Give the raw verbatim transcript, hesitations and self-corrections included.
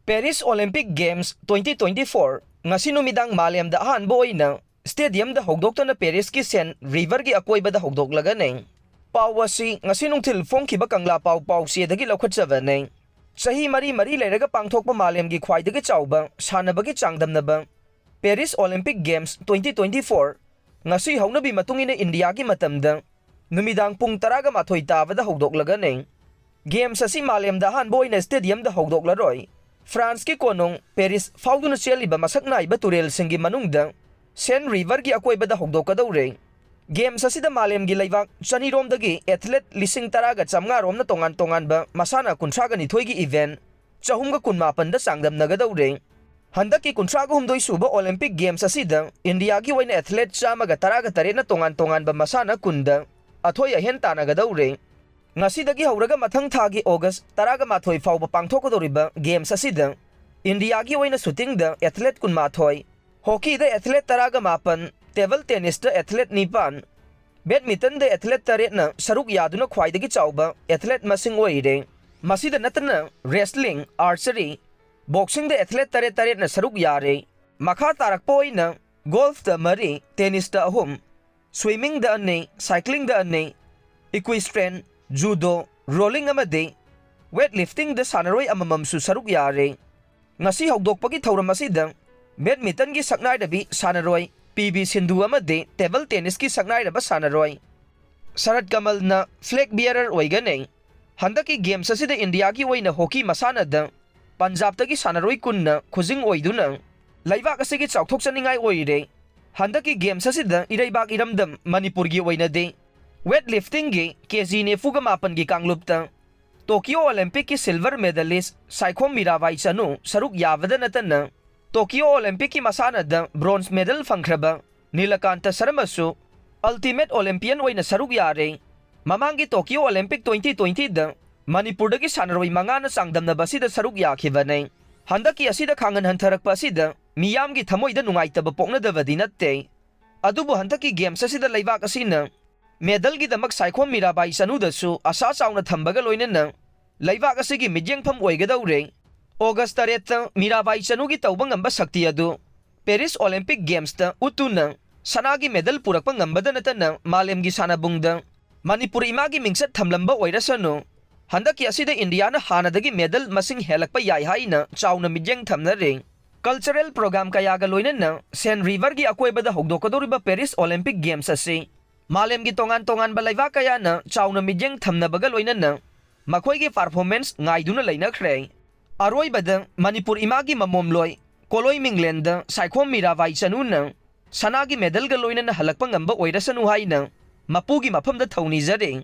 Paris Olympic Games twenty twenty-four ꯉꯁꯤ ꯅꯨꯃꯤꯗꯥꯡ ꯃꯥꯂꯦꯝꯗ ꯑꯍꯥꯟꯕ ꯑꯣꯏꯅ stadiumꯗ ꯍꯧꯗꯣꯛꯇꯨꯅ Parisꯀꯤ Seine Riverꯒꯤ ꯑꯀꯣꯏꯕꯗ ꯍꯧꯗꯣꯛꯂꯒꯅꯤ꯫ ꯄꯥꯎ ꯑꯁꯤ ꯉꯁꯤ ꯅꯨꯡꯊꯤꯜ ꯐꯣꯡꯈꯤꯕ ꯀꯪꯂꯥ ꯄꯥꯎ ꯄꯥꯎꯆꯦꯗꯒꯤ ꯂꯧꯈꯠꯆꯕꯅꯤ꯫ ꯆꯍꯤ ꯃꯔꯤ ꯃꯔꯤ ꯂꯩꯔꯒ ꯄꯥꯡꯊꯣꯛꯄ ꯃꯥꯂꯦꯝꯒꯤ ꯈ꯭ꯋꯥꯏꯗꯒꯤ ꯆꯥꯎꯕ ꯁꯥꯟꯅꯕꯒꯤ ꯆꯥꯡꯗꯝꯅꯕ Paris Olympic Games twenty twenty-four ꯉꯁꯤ ꯍꯧꯅꯕꯤ ꯃꯇꯨꯡ ꯏꯟꯅ ꯏꯟꯗꯤꯌꯥꯒꯤ ꯃꯇꯝꯗ ꯅꯨꯃꯤꯗꯥꯡ ꯄꯨꯡ ꯇꯔꯥꯒ ꯃꯥꯊꯣꯏ ꯇꯥꯕꯗ ꯍꯧꯗꯣꯛꯂꯒꯅꯤ꯫ Games ꯑꯁꯤ ꯃꯥꯂꯦꯝꯗ ꯑꯍꯥꯟꯕ ꯑꯣꯏꯅ stadiumꯗ ꯍꯧꯗꯣꯛꯂꯔꯣꯏ꯫ Franceꯀꯤ ꯀꯣꯅꯨꯡ Paris ꯐꯥꯎꯗꯨꯅ ꯆꯦꯜꯂꯤꯕ ꯃꯁꯛ ꯅꯥꯏꯕ ꯇꯨꯔꯦꯜꯁꯤꯡꯒꯤ ꯃꯅꯨꯡꯗ Seine Riverꯒꯤ ꯑꯀꯣꯏꯕꯗ ꯍꯧꯗꯣꯛꯀꯗꯧꯔꯦ꯫ Games ꯑꯁꯤꯗ ꯃꯥꯂꯦꯝꯒꯤ ꯂꯩꯕꯥꯛ ꯆꯅꯤꯔꯣꯝꯗꯒꯤ athlete ꯂꯤꯁꯤꯡ ꯇꯔꯥꯒ ꯆꯥꯝꯃꯉꯥ ꯔꯣꯝꯅ ꯇꯣꯉꯥꯟ ꯇꯣꯉꯥꯟꯕ ꯃꯁꯥꯟꯅ ꯀꯨꯟꯊ꯭ꯔꯥꯒ ꯅꯤꯊꯣꯏꯒꯤ event ꯆꯍꯨꯝꯒ ꯀꯨꯟꯃꯥꯄꯟꯗ ꯆꯥꯡꯗꯝꯅꯒꯗꯧꯔꯦ꯫ ꯍꯟꯗꯛꯀꯤ ꯀꯨꯟꯊ꯭ꯔꯥꯒ ꯍꯨꯝꯗꯣꯏ ꯁꯨꯕ Olympic Games ꯑꯁꯤꯗ ꯏꯟꯗꯤꯌꯥꯒꯤ ꯑꯣꯏꯅ athlete ꯆꯥꯝꯃꯒ ꯇꯔꯥꯒ ꯇꯔꯦꯠꯅ ꯇꯣꯉꯥꯟ ꯇꯣꯉꯥꯟꯕ ꯃꯁꯥꯟꯅ ꯀꯨꯟꯗ ꯑꯊꯣꯏ ꯑꯍꯦꯟ ꯇꯥꯟꯅꯒꯗꯧꯔꯦ꯫ ꯉꯁꯤꯗꯒꯤ ꯍꯧꯔꯒ ꯃꯊꯪ ꯊꯥꯒꯤ August ꯇꯔꯥꯒ ꯃꯥꯊꯣꯏ ꯐꯥꯎꯕ ꯄꯥꯡꯊꯣꯛꯀꯗꯧꯔꯤꯕ Games ꯑꯁꯤꯗ ꯏꯟꯗꯤꯌꯥꯒꯤ ꯑꯣꯏꯅ shootingꯗ athlete ꯀꯨꯟꯃꯥꯊꯣꯏ, hockeyꯗ athlete ꯇꯔꯥꯒ ꯃꯥꯄꯟ, table tennisꯇ athlete ꯅꯤꯄꯥꯟ, badmintonꯗ athlete ꯇꯔꯦꯠꯅ ꯁꯔꯨꯛ ꯌꯥꯗꯨꯅ ꯈ꯭ꯋꯥꯏꯗꯒꯤ ꯆꯥꯎꯕ athlete ꯃꯁꯤꯡ ꯑꯣꯏꯔꯦ꯫ ꯃꯁꯤꯗ ꯅꯠꯇꯅ wrestling, archery, boxingꯗ athlete ꯇꯔꯦꯠ ꯇꯔꯦꯠꯅ ꯁꯔꯨꯛ ꯌꯥꯔꯦ꯫ ꯃꯈꯥ ꯇꯥꯔꯛꯄ ꯑꯣꯏꯅ golfꯇ ꯃꯔꯤ, tennisꯇ ꯑꯍꯨꯝ, swimmingꯗ ꯑꯅꯤ, cyclingꯗ ꯑꯅꯤ, equestrian, judo, rowing ꯑꯃꯗꯤ weightliftingꯗ ꯁꯥꯟꯅꯔꯣꯏ ꯑꯃꯃꯝꯁꯨ ꯁꯔꯨꯛ ꯌꯥꯔꯦ꯫ ꯉꯁꯤ ꯍꯧꯗꯣꯛꯄꯒꯤ ꯊꯧꯔꯝ ꯑꯁꯤꯗ badmintonꯒꯤ ꯁꯛꯅꯥꯏꯔꯕꯤ ꯁꯥꯟꯅꯔꯣꯏ ꯄꯤ ꯚꯤ ꯁꯤꯟꯙꯨ ꯑꯃꯗꯤ table tennisꯀꯤ ꯁꯛꯅꯥꯏꯔꯕ ꯁꯥꯟꯅꯔꯣꯏ ꯁꯔꯠ ꯀꯃꯜꯅ flag bearer ꯑꯣꯏꯒꯅꯤ꯫ ꯍꯟꯗꯛꯀꯤ Games ꯑꯁꯤꯗ ꯏꯟꯗꯤꯌꯥꯒꯤ ꯑꯣꯏꯅ hockey ꯃꯁꯥꯟꯅꯗ ꯄꯟꯖꯥꯕꯇꯒꯤ ꯁꯥꯟꯅꯔꯣꯏ ꯀꯨꯟꯅ ꯈꯨꯖꯤꯡ ꯑꯣꯏꯗꯨꯅ ꯂꯩꯕꯥꯛ ꯑꯁꯤꯒꯤ ꯆꯥꯎꯊꯣꯛꯆꯅꯤꯡꯉꯥꯏ ꯑꯣꯏꯔꯦ꯫ ꯍꯟꯗꯛꯀꯤ Games ꯑꯁꯤꯗ ꯏꯔꯩꯕꯥꯛ ꯏꯔꯝꯗꯝ ꯃꯅꯤꯄꯨꯔꯒꯤ ꯑꯣꯏꯅꯗꯤ weightliftingꯒꯤ ꯀꯦ ꯖꯤ ꯅꯤꯐꯨꯒ ꯃꯥꯄꯟꯒꯤ ꯀꯥꯡꯂꯨꯞꯇ Tokyo Olympicꯀꯤ silver medalist Saikhom Mirabai Chanu ꯁꯔꯨꯛ ꯌꯥꯕꯗ ꯅꯠꯇꯅ Tokyo Olympicꯀꯤ ꯃꯁꯥꯟꯅꯗ bronze medal ꯐꯪꯈ꯭ꯔꯕ Nilakanta ꯁꯔꯃꯁꯨ Ultimate Olympian ꯑꯣꯏꯅ ꯁꯔꯨꯛ ꯌꯥꯔꯦ꯫ ꯃꯃꯥꯡꯒꯤ Tokyo Olympic twenty twentyꯗ ꯃꯅꯤꯄꯨꯔꯗꯒꯤ ꯁꯥꯟꯅꯔꯣꯏ ꯃꯉꯥꯅ ꯆꯥꯡꯗꯝꯅꯕ ꯑꯁꯤꯗ ꯁꯔꯨꯛ ꯌꯥꯈꯤꯕꯅꯤ꯫ ꯍꯟꯗꯛꯀꯤ ꯑꯁꯤꯗ ꯈꯥꯡꯍꯟ ꯍꯟꯊꯔꯛꯄ ꯑꯁꯤꯗ ꯃꯤꯌꯥꯝꯒꯤ ꯊꯃꯣꯏꯗ ꯅꯨꯡꯉꯥꯏꯇꯕ ꯄꯣꯛꯅꯗꯕꯗꯤ ꯅꯠꯇꯦ꯫ ꯑꯗꯨꯕꯨ ꯍꯟꯗꯛꯀꯤ Games ꯑꯁꯤꯗ ꯂꯩꯕꯥꯛ ꯑꯁꯤꯅ medalꯒꯤꯗꯃꯛ ꯁꯥꯏꯈꯣꯝ ꯃꯤꯔꯥꯕꯥꯏ ꯆꯅꯨꯗꯁꯨ ꯑꯁꯥ ꯆꯥꯎꯅ ꯊꯝꯕꯒ ꯂꯣꯏꯅꯅ ꯂꯩꯕꯥꯛ ꯑꯁꯤꯒꯤ ꯃꯤꯠꯌꯦꯡꯐꯝ ꯑꯣꯏꯒꯗꯧꯔꯦ꯫ ꯑꯣꯒꯁ ꯇꯔꯦꯠꯇ ꯃꯤꯔꯥꯕꯥꯏ ꯆꯅꯨꯒꯤ ꯇꯧꯕ ꯉꯝꯕ ꯁꯛꯇꯤ ꯑꯗꯨ ꯄꯦꯔꯤꯁ ꯑꯣꯂꯤꯝꯄꯤꯛ ꯒꯦꯝꯁꯇ ꯎꯠꯇꯨꯅ ꯁꯅꯥꯒꯤ ꯃꯦꯗꯜ ꯄꯨꯔꯛꯄ ꯉꯝꯕꯗ ꯅꯠꯇꯅ ꯃꯥꯂꯦꯝꯒꯤ ꯁꯥꯟꯅꯕꯨꯡꯗ ꯃꯅꯤꯄꯨꯔ ꯏꯃꯥꯒꯤ ꯃꯤꯡꯆꯠ ꯊꯝꯂꯝꯕ ꯑꯣꯏꯔꯁꯅꯨ, ꯍꯟꯗꯛꯀꯤ ꯑꯁꯤꯗ ꯏꯟꯗꯤꯌꯥꯅ ꯍꯥꯟꯅꯗꯒꯤ ꯃꯦꯗꯜ ꯃꯁꯤꯡ ꯍꯦꯜꯂꯛꯄ ꯌꯥꯏ ꯍꯥꯏꯅ ꯆꯥꯎꯅ ꯃꯤꯠꯌꯦꯡ ꯊꯝꯅꯔꯤ꯫ ꯀꯜꯆꯔꯦꯜ ꯄ꯭ꯔꯣꯒ꯭ꯔꯥꯝ ꯀꯌꯥꯒ ꯂꯣꯏꯅꯅ ꯁꯦꯟ ꯔꯤꯚꯔꯒꯤ ꯑꯀꯣꯏꯕꯗ ꯍꯧꯗꯣꯛꯀꯗꯧꯔꯤꯕ ꯄꯦꯔꯤꯁ ꯑꯣꯂꯤꯝꯄꯤꯛ ꯒꯦꯝꯁ ꯑꯁꯤ ꯃꯥꯂꯦꯝꯒꯤ ꯇꯣꯉꯥꯟ ꯇꯣꯉꯥꯟꯕ ꯂꯩꯕꯥꯛ ꯀꯌꯥꯅ ꯆꯥꯎꯅ ꯃꯤꯠꯌꯦꯡ ꯊꯝꯅꯕꯒ ꯂꯣꯏꯅꯅ ꯃꯈꯣꯏꯒꯤ ꯄꯔꯐꯣꯔꯃꯦꯟꯁ ꯉꯥꯏꯗꯨꯅ ꯂꯩꯅꯈ꯭ꯔꯦ꯫ ꯑꯔꯣꯏꯕꯗ ꯃꯅꯤꯄꯨꯔ ꯏꯃꯥꯒꯤ ꯃꯃꯣꯝꯂꯣꯏ ꯀꯣꯂꯣꯏ ꯃꯤꯡꯂꯦꯟꯗ ꯁꯥꯏꯈꯣꯝ ꯃꯤꯔꯥꯕꯥꯏ ꯆꯅꯨꯅ ꯁꯅꯥꯒꯤ ꯃꯦꯗꯜꯒ ꯂꯣꯏꯅꯅ ꯍꯜꯂꯛꯄ ꯉꯝꯕ ꯑꯣꯏꯔꯁꯅꯨ ꯍꯥꯏꯅ ꯃꯄꯨꯒꯤ ꯃꯐꯝꯗ ꯊꯧꯅꯤꯖꯔꯤ꯫